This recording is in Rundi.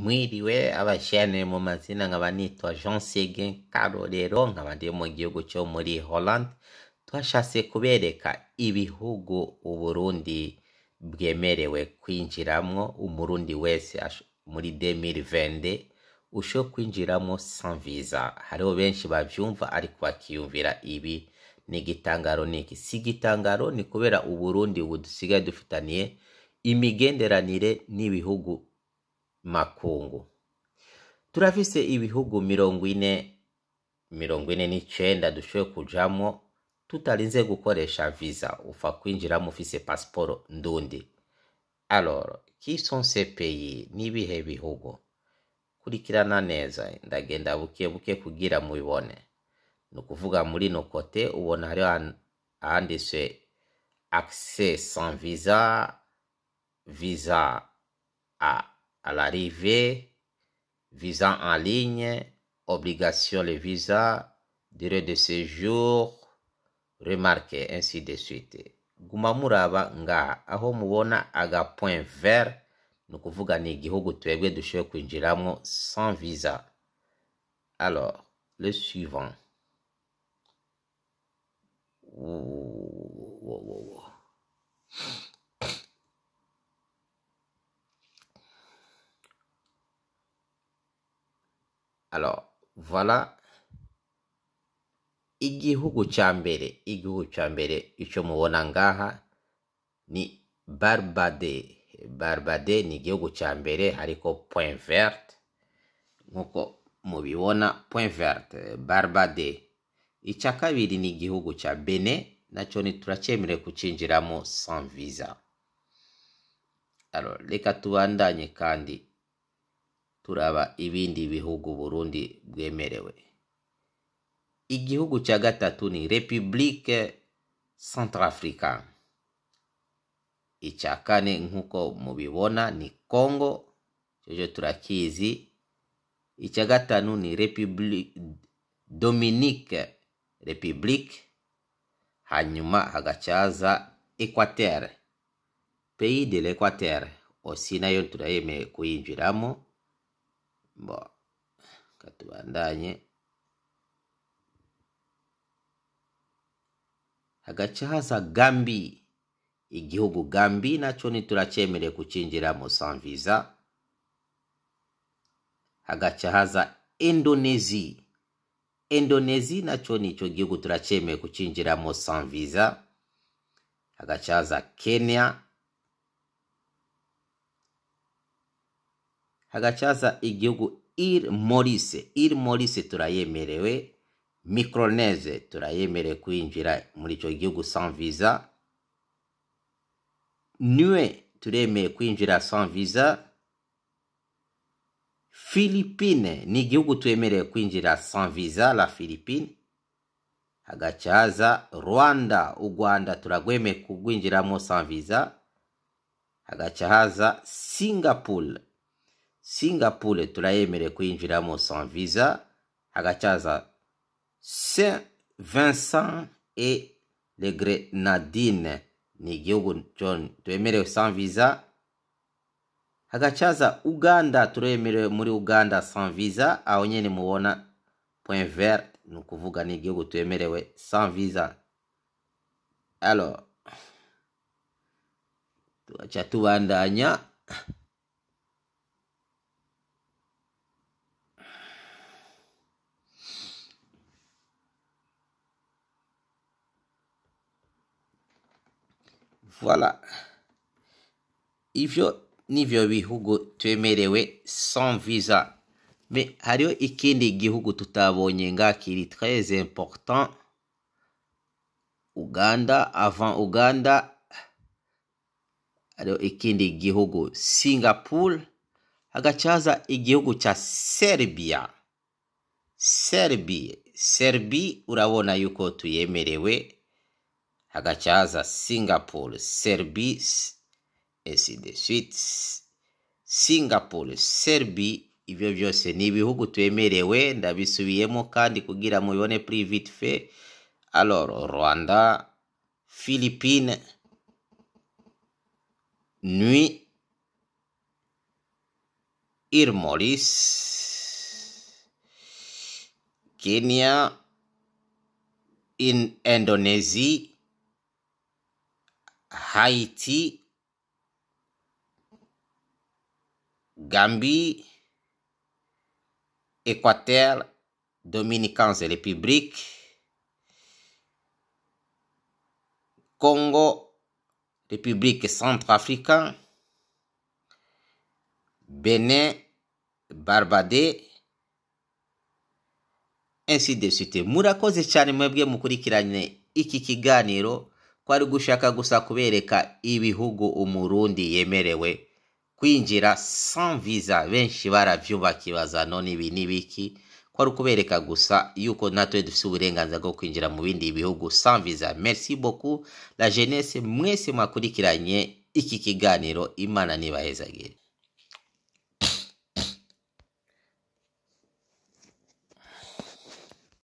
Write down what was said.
Mwiriwe abashiyane mu mazina, nkaba nitwa Jean Seguin Karorero, nkaba ndi mu gihugu cyo muri Holland. Twashatse kubereka ibihugu Uburundi bwemerewe kwinjiramwo. Umurundi wese muri 2020 usho kwinjiramo sans visa. Hariho benshi bavyumva ariko bakiyumvira ibi ni igitangaro. Niki si igitangaro, ni kubera Uburundi ubu dusigaye dufitaniye imigenderanire n'ibihugu makungu. Turafise ibihugu 49 dushoboye kujamwo tutarinze gukoresha visa, ufa kwinjiramo ufise pasiporo ndundi. Alors, qui sont ces pays? Nibihe bihugu? Kurikirana neza, ndagenda buke buke kugira mubibone. Ni ukuvuga muri no kote ubona hariho ahanditswe accès sans visa, visa à l'arrivée, visa en ligne, obligation le visa, durée de séjour, remarque, ainsi de suite. Guma muraba ngaha aho mubona aga point vert, ni ukuvuga ni igihugu twebwe dushoboye kwinjiramo sans visa. Alors, le suivant. Wo, wo, wo. Alors, voilà igihugu ca mbere. Igihugu ca mbere ico mubona ngaha ni Barbade. Barbade ni igihugu ca mbere, hariko point vert nkuko mubibona, point vert Barbade. Ica kabiri ni igihugu ca Benin, naco ni turacemerewe kucinjiramo sans visa. Alors, reka tubandanye kandi turaba ibindi bihugu Burundi bwemerewe. Igihugu ca gatatu ni Republique Centrafrica. Ica kane nkuko mubibona ni Congo, coco turakizi. Ica gatanu ni Republique Dominique Republique, hanyuma hagacaza Equateur, pays de l'Equateur aussi nayo turayemeye kuyinjiramo. Bo, katubandanye. Hagaca haza Gambi. Igihugu Gambi naco ni turacemereye kucinjiramo sans visa. Hagaca haza Indonesia. Indonesia naco nico gihugu turacemeye kucinjiramo sans visa. Hagaca haza Kenya. Hagaca haza igihugu Île Maurice. Île Maurice turayemerewe. Micronesie turayemerewe kwinjira muri ico gihugu sans visa. Niue turemeye kwinjira sans visa. Philippine ni igihugu twemerewe kwinjira sans visa, la Philippine. Hagaca haza Rwanda, u Rwanda turagwemeye kugwinjiramo sans visa. Hagaca haza Singapore. Singapore turayemerewe kwinjiramo sans visa. Hagaca haza Saint Vincent et les Grenadines ni igihugu twemerewe sans visa. Hagacaza Uganda, turemerewe muri Uganda sans visa. Aho nyene mubona point vert, ni ukuvuga ni igihugu twemerewe sans visa. Alors, tugaca tubandanya. Voilà. Ivyo nivyo bihugu twemerewe sans visa. Mais hariho ikindi gihugu tutabonye nga kiri très important. Uganda, avant Uganda hariho ikindi gihugu Singapore. Hagacaza igihugu ca Serbia. Serbia, Serbia urabona yuko tuyemerewe. Hagacaza Singapore, Serbia, ainsi de suite. Singapore, Serbia, ivyo vyose ni ibihugu twemerewe. Ndabisubiyemo kandi kugira mubibone plus vite fait. Alors, Rwanda, Philippines, Nui, Île Maurice, Kenya, Indonésie, Haïti, Gambie, Équateur, Dominicaine République, Congo, République centrafricaine, Bénin, Barbade, ainsi de suite. Murakoze cyane mwebwe mukurikiranye iki kiganiro, kwari gushaka gusa kubereka ibihugu Umurundi yemerewe kwinjira sans visa. Benshi baravyumva bakibaza none ibi n'ibiki, kwari kubereka gusa yuko natwe dufise uburenganzira bwo kwinjira mu bindi bihugu sans visa. Merci beaucoup la jeunesse, mwese mwakurikiranye iki kiganiro, Imana nibahezagire.